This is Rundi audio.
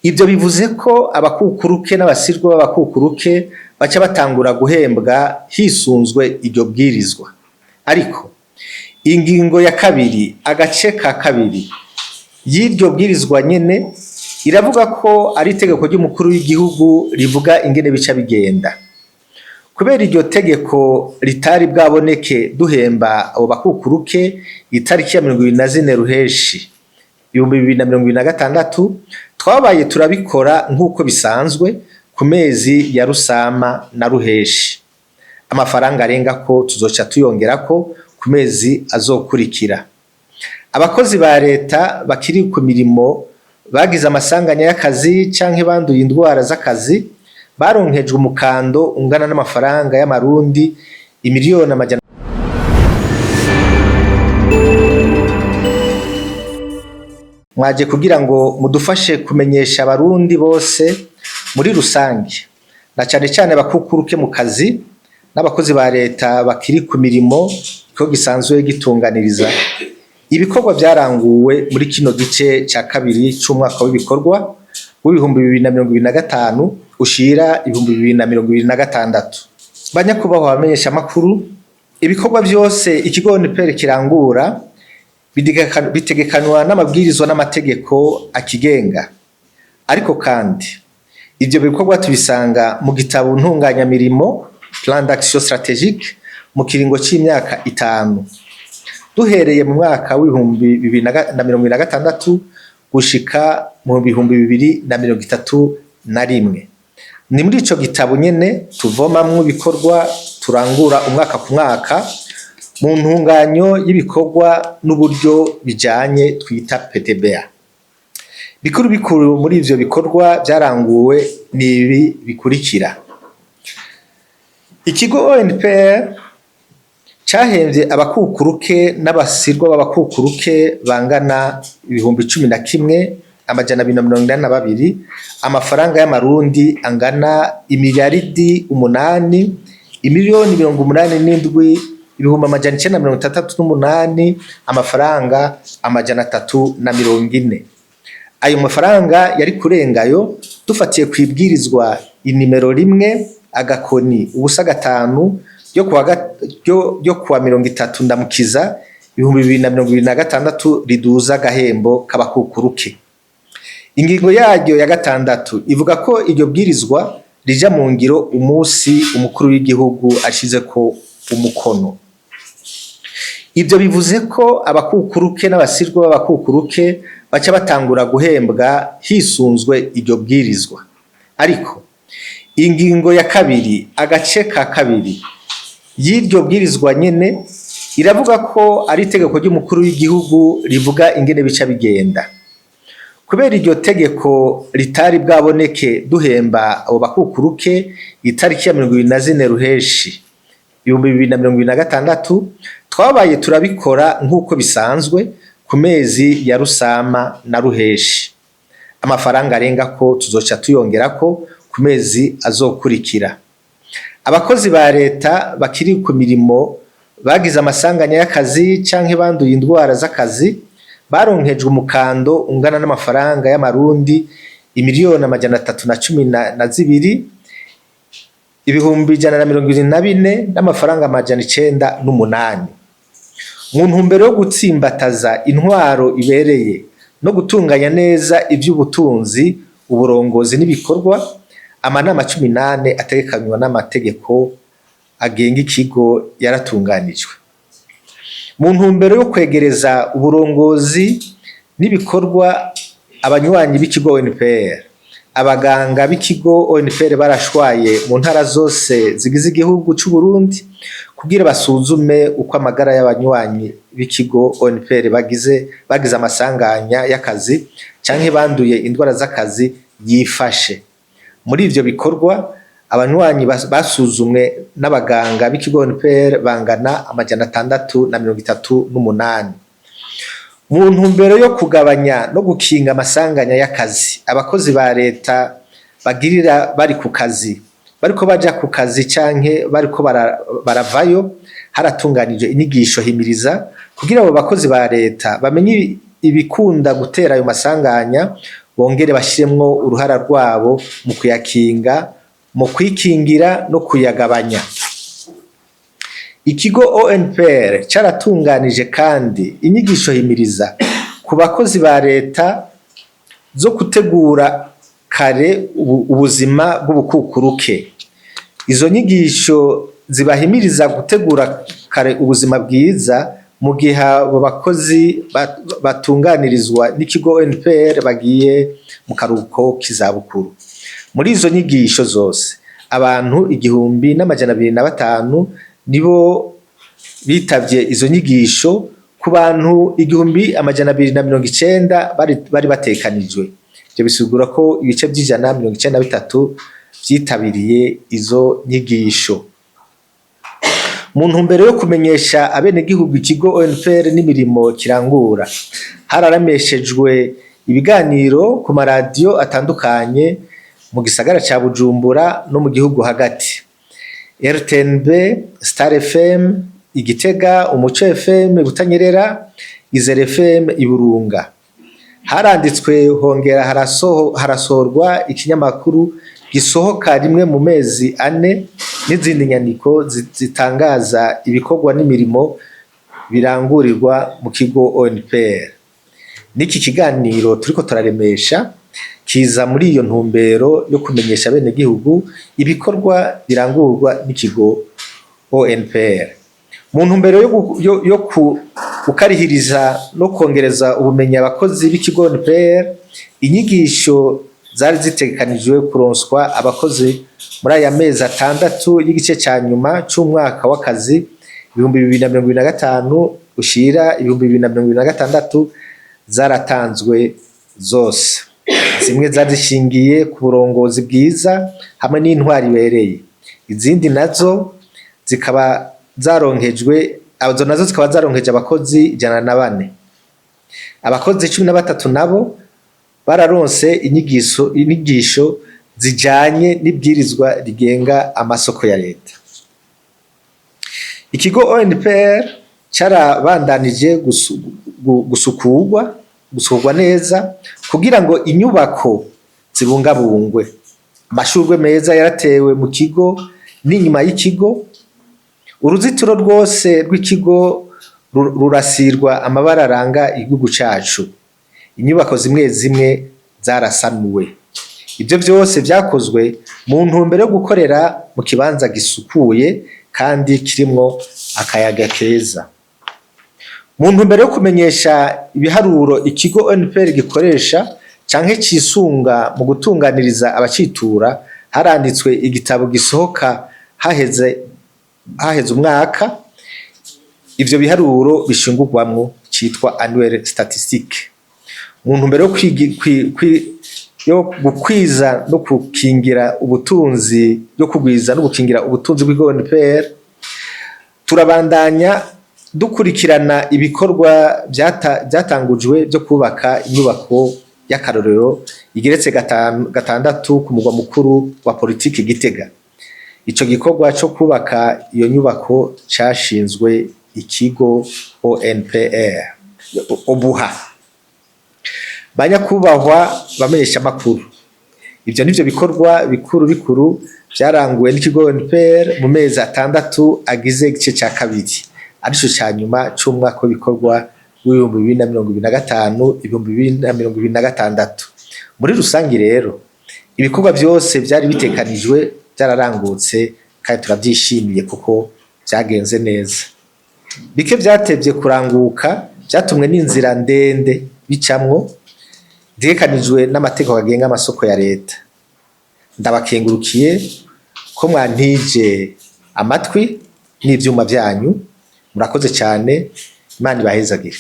Ibyo bivuze ko abakukuruke n'abasirwa b'abakukuruke baca batangura guhembwa hisunzwe iryo bwirizwa. Ariko ingingo ya kabiri, agace ka kabiri y'iryo bwirizwa nyene iravuga ko ari itegeko ry'umukuru w'igihugu rivuga ingene bica bigenda. Kubera iryo tegeko ritari bwaboneke duhemba abo bakukuruke itariki ya 24 Ruheshi 2026, twabaye turabikora nk'uko bisanzwe ku mezi ya Rusama na Ruheshi. Amafaranga arenga ko tuzoca tuyongerako ku mezi azokurikira. Abakozi ba leta bakiri ku mirimo bagize amasanganya y'akazi canke banduye indwara z'akazi baronkejwe umukando ungana n'amafaranga y'amarundi imiliyoni amajana. Mwaje kugira ngo mudufashe kumenyesha abarundi bose muri rusange, na cane cane abakukuruke mu kazi n'abakozi ba leta bakiri ku mirimo ko gisanzwe gitunganiriza ibikorwa vyaranguwe muri kino gice ca kabiri c'umwaka w'ibikorwa w'2025 ushira 2026. Banyakubahwa bamenyeshamakuru, ibikorwa vyose ikigo ONPR kirangura bitegekanwa n'amabwirizwa n'amategeko akigenga. Ariko kandi ivyo bikorwa tubisanga mu gitabo ntunganyamirimo, plan d'action stratégique, mu kiringo c'imyaka 5, duhereye mu mwaka w'2026 gushika mu 2031. Ni muri ico gitabo nyene tuvomamwo ibikorwa turangura umwaka ku mwaka mu ntunganyo y'ibikorwa n'uburyo bijanye twita PTBA. Bikuru bikuru muri ivyo bikorwa vyaranguwe ni ibi bikurikira: ikigo ONPR cahemvye abakukuruke n'abasirwa b'abakukuruke bangana 11,282 amafaranga y'amarundi angana imiliyaridi 8 imiliyoni 87 968 amafaranga 340. Ayo mafaranga yari kurengayo dufatiye kw'ibwirizwa inimero 1-05 ryo kuwa 30 Ndamukiza 2026 riduza agahembo k'abakukuruke. Ingingo yaryo ya gatandatu ivuga ko iryo bwirizwa rija mu ngiro umusi umukuru w'igihugu ashizeko umukono. Ivyo bivuze ko abakukuruke n'abasirwa b'abakukuruke baca batangura guhembwa hisunzwe iryo bwirizwa. Ariko ingingo ya kabiri, agace ka kabiri y'iryo bwirizwa nyene iravuga ko ari itegeko ry'umukuru w'igihugu rivuga ingene bica bigenda. Kubera iryo tegeko ritari bwaboneke duhemba abo bakukuruke itariki ya 24 Ruheshi 2026, twabaye turabikora nk'uko bisanzwe ku mezi ya Rusama na Ruheshi. Amafaranga arenga ko tuzoca tuyongerako ku mezi azokurikira. Abakozi ba leta bakiri ku mirimo bagize amasanganya y'akazi canke banduye indwara z'akazi baronkejwe umukando ungana n'amafaranga y'amarundi imiliyoni 312 174 n'amafaranga 908. Mu ntumbero yo gutsimbataza intwaro ibereye no gutunganya neza ivy'ubutunzi, uburongozi n'ibikorwa, amanama 14 ategekanywa n'amategeko agenga ikigo yaratunganijwe. Mu ntumbero yo kwegereza uburongozi n'ibikorwa abanywanyi b'ikigo ONPR, abaganga b'ikigo ONPR barashwaye mu ntara zose zigize igihugu c'u Burundi kugira basuzume uko amagara y'abanywanyi b'ikigo ONPR bagize amasanganya y'akazi canke banduye indwara z'akazi yifashe. Muri ivyo bikorwa abanywanyi basuzumwe n'abaganga b'ikigo ONPR bangana 638. Mu ntumbero yo kugabanya no gukinga amasanganya y'akazi, abakozi ba leta bagirira bari ku kazi, bariko baja ku kazi canke bariko baravayo, haratunganijwe inyigisho himiriza kugira abo bakozi ba leta bamenye ibikunda gutera ayo masanganya, bongere bashiremwo uruhara rwabo mu kuyakinga, mu kwikingira no kuyagabanya. Ikigo ONPR caratunganije kandi inyigisho himiriza ku bakozi ba leta zo gutegura kare ubuzima bw'ubukukuruke. Izo nyigisho zibahimiriza gutegura kare ubuzima bwiza mu gihe abo bakozi batunganirizwa n'ikigo ONPR bagiye mu karuhuko k'izabukuru. Muri izo nyigisho zose, abantu 1205 nibo bitavye izo nyigisho ku bantu 1290 bari batekanijwe. Ivyo bisigura ko ibice 93% vyitabiriye izo nyigisho. Mu ntumbero yo kumenyesha abenegihugu ikigo ONPR n'imirimo kirangura, hararemeshejwe ibiganiro ku maradiyo atandukanye mu gisagara ca Bujumbura no mu gihugu hagati. RTNB, Star FM, Igitega, Umuco FM, Butanyerera, Izere FM, Iburunga. Haranditswe hongera harasohorwa ikinyamakuru gisohoka rimwe mu mezi 4 n'izindi nyandiko zitangaza ibikorwa n'imirimo birangurirwa mu kigo ONPR. N'iki kiganiro turiko turaremesha kiza muri iyo ntumbero yo kumenyesha abenegihugu ibikorwa birangurwa n'ikigo ONPR. Mu ntumbero yo gukarihiriza no kongereza ubumenyi abakozi b'ikigo ONPR, inyigisho zari zitegekanijwe kuronswa abakozi muri aya mezi 6 y'igice ca nyuma c'umwaka w'akazi 2025 ushira 2026 zaratanzwe zose. Zimwe zari zishingiye ku burongozi bwiza hamwe n'intwari ibereye, izindi nazo zikaba zaronkejwe, izo nazo zikaba zaronkeje abakozi 104. Abakozi 13 nabo bararonse inyigisho zijanye n'ibwirizwa rigenga amasoko ya leta. Ikigo ONPR carabandanije gusukurwa neza kugira ngo inyubako zibungabungwe. Amashurwe meza yaratewe mu kigo n'inyuma y'ikigo, uruzitiro rwose rw'ikigo rurasirwa amabara aranga igihugu cacu. Inyubako zimwe zimwe zarasanuwe. Ivyo vyose vyakozwe mu ntumbero yo gukorera mu kibanza gisukuye kandi kirimwo akayaga keza. Mu ntumbero yo kumenyesha ibiharuro ikigo ONPR gikoresha canke cisunga mu gutunganiriza abacitura, haranditswe igitabo gisohoka haheze umwaka ivyo biharuro bishingurwamwo, citwa annuaire statistique. Mu ntumbero yo gukwiza no gukingira ubutunzi, yo kugwiza no gukingira ubutunzi bw'ikigo ONPR, turabandanya dukurikirana ibikorwa vyatangujwe vyo kubaka inyubako y'akarorero igeretse 6 ku mugwa mukuru wa politiki Gitega. Ico gikorwa co kubaka iyo nyubako cashinzwe ikigo ONPR OBUHA. Banyakubahwa bamenyesha makuru, ivyo nivyo bikorwa bikuru bikuru vyaranguwe n'ikigo ONPR mu mezi 6 agize igice ca kabiri, arico ca nyuma c'umwaka w'ibikorwa w'2025 2026. Muri rusangi rero, ibikorwa vyose vyari bitekanijwe vyararangutse kandi turavyishimiye kuko vyagenze neza. Bike vyatevye kuranguka vyatumwe n'inzira ndende bicamwo itegekanijwe n'amategeko agenga amasoko ya leta. Ndabakengurukiye ko mwantije amatwi n'ivyuma vyanyu, murakoze cane, Imana ibahezagire.